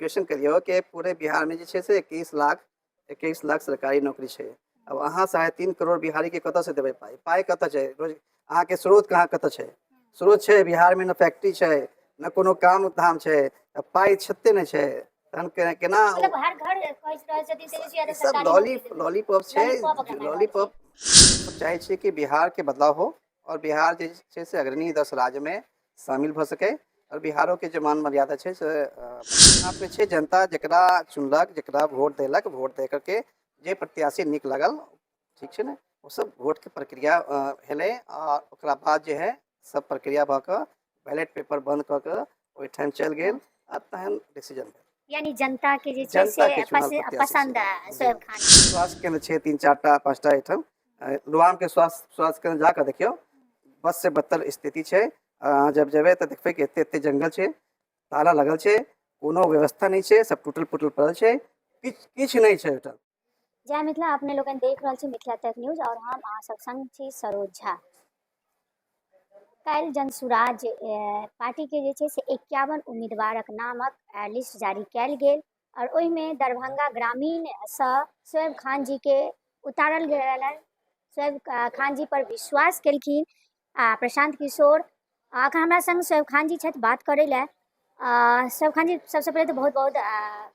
Calculation करियौ कि पूरे बिहारमे जे छै से 21 लाख, 21 लाख सरकारी नौकरी छै। आब अहाँ 3.5 करोड़ बिहारीके कतऽसँ देबै पाइ? पाइ कतऽ छै? रोज अहाँके स्रोत कहाँ, कतऽ छै? स्रोत छै बिहारमे? ने फैक्ट्री छै, ने कोनो काम धाम छै, तऽ पाइ छते नहि छै, तहन केना? मतलब हर घर कहैत रहल छथिन तेजस्वी यादव सब सरकारी लॉली नौकरी देबै। लॉलीपॉप छै। लॉलीपॉप ओकरा मारि रहल लॉलीपॉप। चाहै छियै कि बिहारके बदलाव हो आओर बिहार जे छै से अग्रणी 10 राज्यमे शामिल भऽ सकै आओर बिहारोके जे मान मर्यादा छै से हाथमे छै। जनता जकरा चुनलक, जकरा वोट देलक, वोट दे करके जे प्रत्याशी नीक लागल, ठीक छै ने, ओ सब वोटके प्रक्रिया भेलै आ ओकरा बाद जे है सब प्रक्रिया भऽ कऽ बैलेट पेपर बंद कऽ कऽ ओहिठाम चलि गेल आ तहन डिसीजन भेल। यानी जनता के जे छै से जनताके चुनल प्रत्याशी पसन्द छै। शोएब खान। स्वास्थ्य केन्द्र छै तीन चारिटा पाँचटा एहिठाम। लोहामके स्वास्थ्य स्वास्थ्य केन्द्र जा कऽ देखियौ, बस से बदतर स्थिति छै। अहाँ जब जेबै तऽ देखबै कि एते एते जंगल छै, ताला लगल छै, कोनो व्यवस्था नहि छै, सब टूटल फूटल पड़ल छै, किछु किछु नहि छै ओहिठाम। जय मिथिला। अपने लोकनि देख रहल छी मिथिला तक न्यूज आओर हम अहाँ सब संग छी सरोज झा। काल्हि जनसुराज पार्टीके जे छै से 51 उम्मीदवारक नामक लिस्ट जारी कयल गेल आओर ओहिमे दरभंगा ग्रामीणसँ शोएब खान जीके उतारल गेल। शोएब खान जी पर विश्वास केलखिन आ प्रशांत किशोर। अखन हमरा संग शोएब खान जी छथि बात करै लए। शोएब खान जी, सबसँ पहिले तऽ बहुत बहुत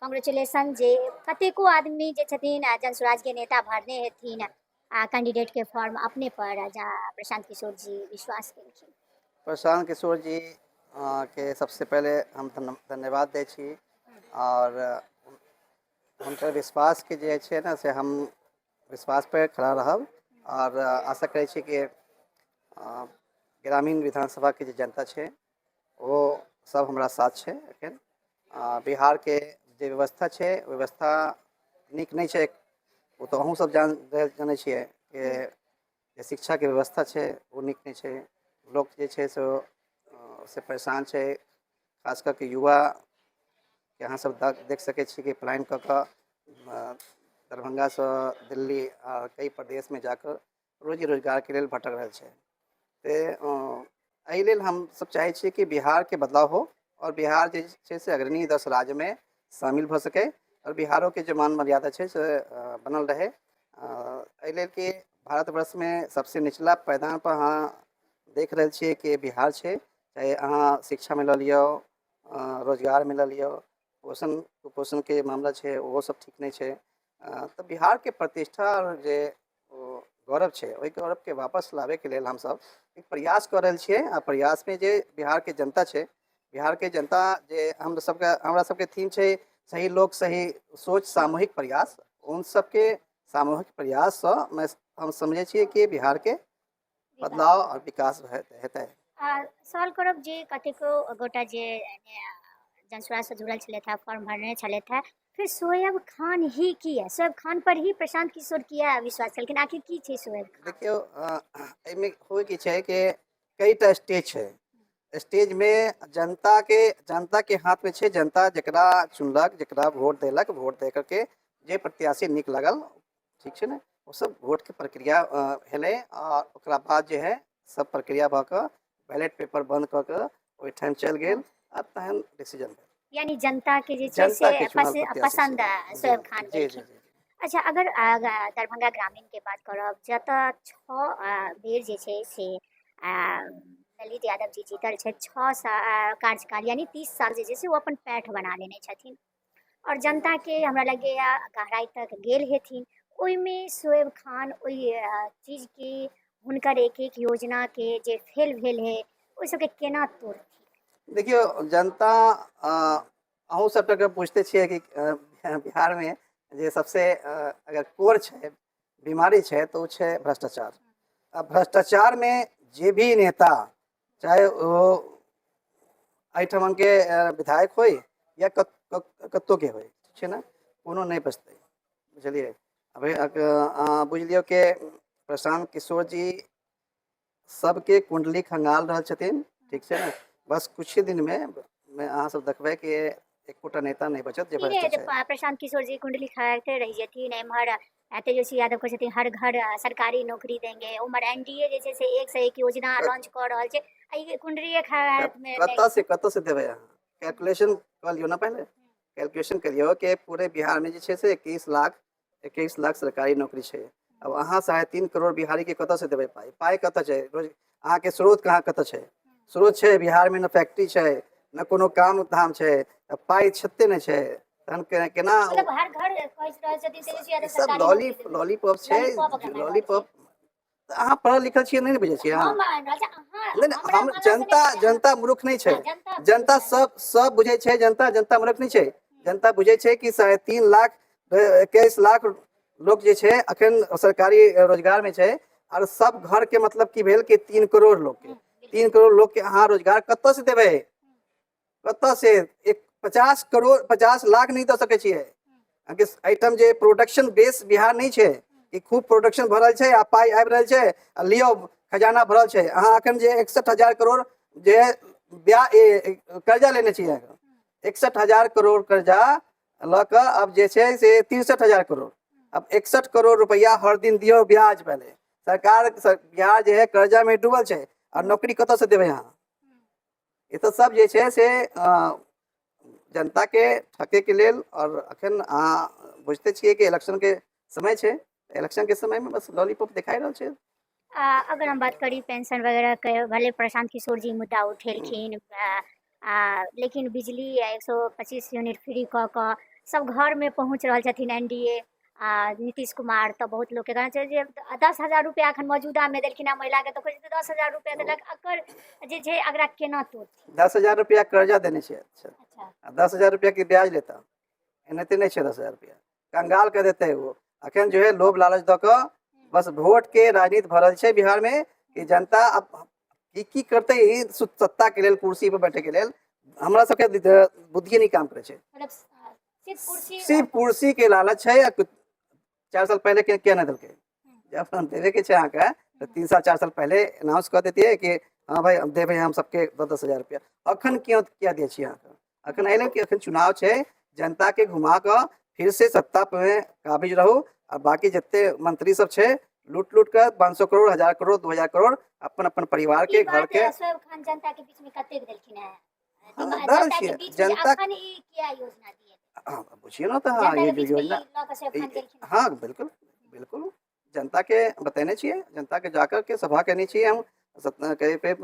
कॉन्ग्रेचुलेशन जे कतेको आदमी जे छथिन जनसुराजके नेता भरने हेथिन आ कैंडिडेटके फॉर्म, अपने पर जा प्रशांत किशोर जी विश्वास केलखिन। प्रशांत किशोर जी के सबसे पहिले हम धन्यवाद दै छी आओर हुनकर विश्वासके जे छै ने से हम विश्वास पर खड़ा रहब आओर आशा करै छी कि ग्रामीण विधानसभाके जे जनता छै, ओ सब हमरा साथ छै। एखन बिहारके जे व्यवस्था छै, व्यवस्था नीक नहि छै। ओ तऽ अहूँ सब जानै छियै कि जे शिक्षाके व्यवस्था छै, ओ नीक नहि छै। लोक जे छै से से परेशान छै, खास कऽ के युवा के। अहाँ सब देख सकै छी कि पलायन कऽ कऽ दरभंगासँ दिल्ली आ कई प्रदेशमे जाकऽ रोजी रोजगारके लेल भटक रहल छै। तऽ एहि लेल हम सब चाहै छियै कि बिहारके बदलाव हो आओर बिहार जे छै से अग्रणी 10 राज्यमे शामिल भऽ सकै आओर बिहारोके जे मान मर्यादा छै से बनल रहै। एहि लेल कि भारतवर्षमे सबसँ निचला पायदान पर अहाँ देख रहल छियै कि बिहार छै। चाहे अहाँ शिक्षामे लऽ लियौ, रोजगारमे लऽ लियौ, पोषण कुपोषणके मामला छै, ओहो सब ठीक नहि छै। तऽ बिहारके प्रतिष्ठा आओर जे ओ गौरव छै, ओहि गौरवके वापस लाबैके लेल हमसब एक प्रयास कऽ रहल छियै। आ प्रयासमे जे बिहारके जनता छै, बिहारके जनता जे हम सबके, हमरा सबके थीम छै सही लोक, सही सोच, सामूहिक प्रयास। उन सबके सामूहिक प्रयाससँ हम समझै छियै कि बिहारके बदलाव आओर विकास हेतै। सवाल करब जे कतेको गोटा जे जनसुराजसँ जुड़ल छलथि हेँ, फॉर्म भरने छलथि हेँ, फिर शोएब खान ही किया, शोएब खान पर ही प्रशांत किशोर किया विश्वास केलखिन? आखिर की छै शोएब खान? देखियौ, एहिमे होइ की छै कि कईटा स्टेज छै। स्टेजमे जनताके हाथमे छै। जनता जकरा चुनलक, जकरा वोट देलक, वोट दे करके जे प्रत्याशी नीक लागल, ठीक छै ने, ओ सब वोटके प्रक्रिया भेलै आ ओकरा बाद जे है सब प्रक्रिया भऽ कऽ बैलेट पेपर बंद कऽ कऽ ओहिठाम चलि गेल आ तहन डिसीजन भेल। यानी जनता के जे छै से जनताके चुनल प्रत्याशी पसन्द छै। शोएब खान जी। भेलखिन। अच्छा, अगर दरभंगा ग्रामीणके बात करब, जतऽ छओ बेर जे छै से ललित यादव जी जीतल छथि, 6 सा कार्यकाल यानी 30 साल जे छै से ओ अपन पैठ बना लेने छथिन आओर जनताके हमरा लगैए गहराइ तक गेल हेथिन, ओहिमे शोएब खान ओहि चीजके, हुनकर एक एक योजनाके जे फेल भेल है, ओहि सबके केना तोड़थिन? देखियौ, जनता अहूँ सबके पूछते छियै कि बिहारमे जे सबसे अगर कोर छै, बीमारी छै, तऽ ओ छै भ्रष्टाचार। आ भ्रष्टाचारमे जे भी नेता, चाहे ओ एहिठमनके विधायक होइ या कतहुके होइ, ठीक छै ने, कोनो नहि बचतै, बुझलियै? अभी अहाँ बुझि लियौ कि प्रशांत किशोर जी सबके कुण्डली खंगाल रहल छथिन, ठीक छै ने? बस किछु दिनमे मे अहाँ सब देखबै कि एकोटा नेता नहि बचत जे ई नहि भ्रष्टाचार। प्रशांत किशोर जी कुंडली खंगालते रहि जेथिन, एम्हर तेजस्वी यादव कहै छथिन हर घर सरकारी नौकरी देंगे, उम्हर एनडीए जे छै से एक से एक योजना लॉन्च कऽ रहल छै आ ई कुंडलिये खंगालमे। कतऽ से, कतऽ से देबै? अहाँ कैलकुलेशन कऽ लियौ ने पहिले। कैलकुलेशन करियौ कि पूरे बिहारमे जे छै से 21 लाख, 21 लाख सरकारी नौकरी छै। आब अहाँ 3.5 करोड़ बिहारीके कतऽसँ देबै पाइ? पाइ कतऽ छै? रोज अहाँके स्रोत कहाँ, कतऽ छै? स्रोत छै बिहारमे? ने फैक्ट्री छै, ने कोनो काम धाम छै, तऽ पाइ छते नहि छै, तहन केना? मतलब हर घर कहैत रहल छथिन तेजस्वी यादव सब सरकारी लॉली नौकरी देबै। लॉलीपॉप छै। लॉलीपॉप एकरा मारि रहल लॉलीपॉप। अहाँ पढ़ल लिखल छियै, नहि ने बुझै छियै अहाँ? हम मानि रहल छी अहाँ नहि नहि, हमरा हम मानला से जनता नहि। जनता मूर्ख नहि छै। हँ, जनता जनता सब सब बुझै छै। जनता जनता मूर्ख नहि छै। जनता बुझै छै कि 3.5 लाख, 21 लाख लोक जे छै अखन सरकारी रोजगारमे छै आर सब घरके मतलब की भेल कि 3 करोड़ लोकके, 3 करोड़ लोकके अहाँ रोजगार कतऽ से देबै? कतऽ से? एक 50 करोड़, 50 लाख नहि दऽ सकै छियै अहाँके। एहिठाम जे प्रोडक्शन बेस बिहार नहि छै कि खूब प्रोडक्शन भऽ रहल छै आ पाइ आबि रहल छै आ लियौ, खजाना भरल छै। अहाँ एखन जे 61,000 करोड़ जे ब्या कर्जा लेने छियै, 61,000 करोड़ कर्जा लऽ कऽ आब जे छै से 63,000 करोड़। अब 61 करोड़ रुपैआ हर दिन दियौ ब्याज पहले। सरकार बिहार जे है कर्जामे डूबल छै आ नौकरी कतऽसँ देबै अहाँ? ई तऽ सब जे छै से जनताके ठकैके लेल। आओर अखन अहाँ बुझिते छियै कि इलेक्शनके समय छै। इलेक्शनके समयमे बस लॉलीपॉप देखाइ रहल छै। अगर हम बात करी पेंशन वगैरह के, भले प्रशांत किशोर जी मुद्दा उठेलखिन, लेकिन बिजली 125 यूनिट फ्री कऽ कऽ सब घरमे पहुँच रहल छथिन एनडीए आ नीतीश कुमार, तऽ बहुत लोकके कहना छै जे 10,000 रुपैआ एखन मौजूदामे देलखिन हेँ महिलाके, तऽ कहै छै 10,000 रुपैआ देलक, एकर जे छै एकरा केना तोड़थिन? 10,000 रुपैआ कर्जा देने छै, अच्छा। अच्छा। आ 10,000 रुपैआके ब्याज लेता, एनाहिते नहि छै। 10,000 रुपैआ कंगाल कऽ देतै ओ। अखन जो है लोभ लालच दऽ कऽ बस वोटके राजनीति भऽ रहल छै बिहारमे कि जनता अब की की करतै ई सत्ताके लेल, कुर्सी पर बैठेके लेल। हमरा सबके बुद्धिए नहि काम करै छै। मतलब सिर्फ कुर्सी। सिर्फ कुर्सी के लालच छै। आ 4 साल पहले के किया नहि देलकै? जब हम देवे के छै अहाँके तऽ 3 साल, 4 साल पहले अनाउंस कऽ देतियै कि हाँ भाई, हम देबै हम सबके 10-10 हजार रुपया। अखन क्यों, किया दै छियै अहाँके अखन? एहि लेल कि अखन चुनाव छै। जनता के घुमा कऽ फिर से सत्ता पे काबिज रहू आ बाकी जते मंत्री सब छै, लूट लूट कऽ 500 करोड़, 1000 करोड़, 2000 करोड़ अपन अपन परिवार के ई घर बात के। शोएब खान जनता के बीच में कतेक देलखिन है? हाँ, दऽ रहल जनता के छियै। बीच में जे जनता अखन ई किया योजना दिए? हाँ, बुझियौ ने तऽ हाँ जनता ये के जो बीच में ई योजना लऽ कऽ शोएब खान गेलखिन? हाँ, बिल्कुल बिल्कुल, जनता के बतेने छियै। जनता के जाकर के सभा केने छियै हम। करीब करीब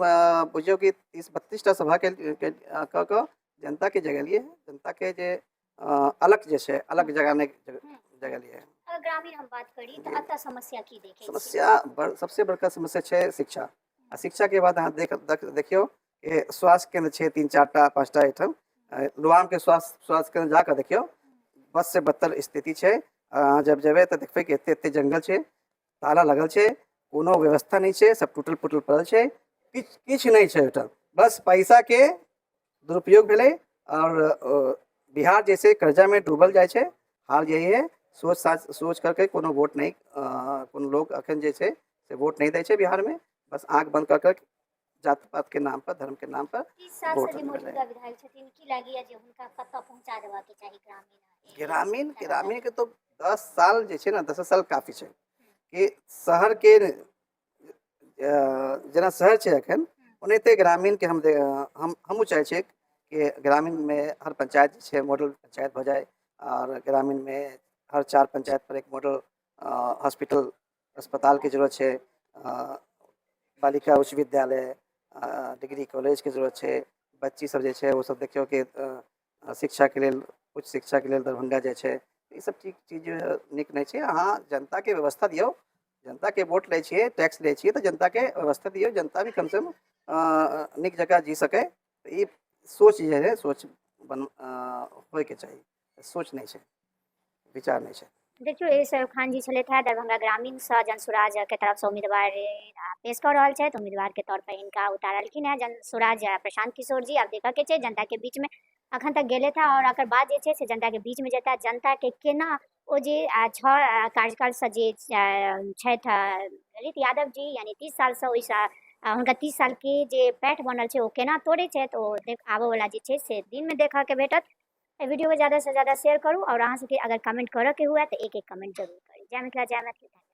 बुझियौ कि 30-32 टा सभा के कऽ कऽ जनता के जगेलियै। जनता के जे अलग जे छै, अलग जगाने जगेलियै। अगर ग्रामीण हम बात करी तऽ एतऽ समस्या की देखै छियै? समस्या सबसे बड़का समस्या छै शिक्षा। आ शिक्षा के बाद अहाँ देखियौ कि स्वास्थ्य केंद्र छै तीन चारि टा, पाँच टा एहिठाम। लोहामके स्वास्थ्य स्वास्थ्य केंद्र जा कऽ देखियौ, बस से बदतर स्थिति छै। अहाँ जब जेबै तऽ देखबै कि एते एते जंगल छै, ताला लगल छै, कोनो व्यवस्था नहि छै, सब टूटल फूटल पड़ल छै, किछु किछु नहि छै ओहिठाम। बस पैसाके दुरुपयोग भेलै आओर बिहार जैसे कर्जामे डूबल जाइ छै। हाल यही है। सोच साच सोच करके कोनो वोट नहि, कोनो लोग अखन जे छै से वोट नहि दै छै बिहारमे। बस आँख बंद कर कर जात पात के नाम पर, धर्म के नाम पर 30 साल से वोट जे भेलै। मौजूदा विधायक छथिन, की लागैया जे हुनका कतऽ पहुँचा देबाक चाही ग्रामीण ग्रामीण ग्रामीणके तो 10 साल जे छै ने, 10 साल काफी छै कि शहरके जेना शहर छै एखन, ओनाहिते ग्रामीणके हम हमहूँ चाहै छियै कि ग्रामीणमे हर पंचायत जे छै मॉडल पंचायत भऽ जाय आओर ग्रामीणमे हर चार पंचायत पर एक मॉडल हॉस्पिटल, अस्पतालके जरूरत छै, बालिका उच्च विद्यालय, डिग्री कॉलेजके जरूरत छै। बच्ची सब जे छै ओ सब देखियौ कि शिक्षाके लेल, उच्च शिक्षाके लेल दरभंगा जाइ छै। ई सब चीज चीज नीक नहि छै। अहाँ जनताके व्यवस्था दियौ। जनताके वोट लै छियै, टैक्स लै छियै, तऽ जनताके व्यवस्था दियौ। जनता भी कमसँ कम नीक जकाँ जी सकै। ई सोच जे है, सोच बन होइके चाही। सोच नहि छै, विचार नहि छै। देखियौ, ए शोएब खान जी छलथि हेँ, दरभंगा ग्रामीणसँ जनसुराज के तरफसँ उम्मीदवार पेश कऽ रहल छथि। उम्मीदवार के तौर पर हिनका उतारलखिन हेँ जनसुराज प्रशांत किशोर जी। आब देखऽके छै, जनताके बीचमे अखन तक गेलथि हेँ आओर एकर बाद जे छै से जनताके बीचमे जेता, जनताके केना ओ जे छओ कार्यकालसँ जे छथि ललित यादव जी, यानि 30 सालसँ ओहिसँ हुनका 30 सालके जे पैठ बनल छै, ओ केना तोड़ै छथि, ओ देख आबऽवला जे छै से दिनमे देखऽके भेटत। एहि वीडियोके ज़्यादासँ ज़्यादा शेयर करू आओर अहाँ सबके अगर कमेंट करऽके हुए तऽ एक एक कमेंट जरूर करी। जय मिथिला, जय मैथिली, धन्यवाद।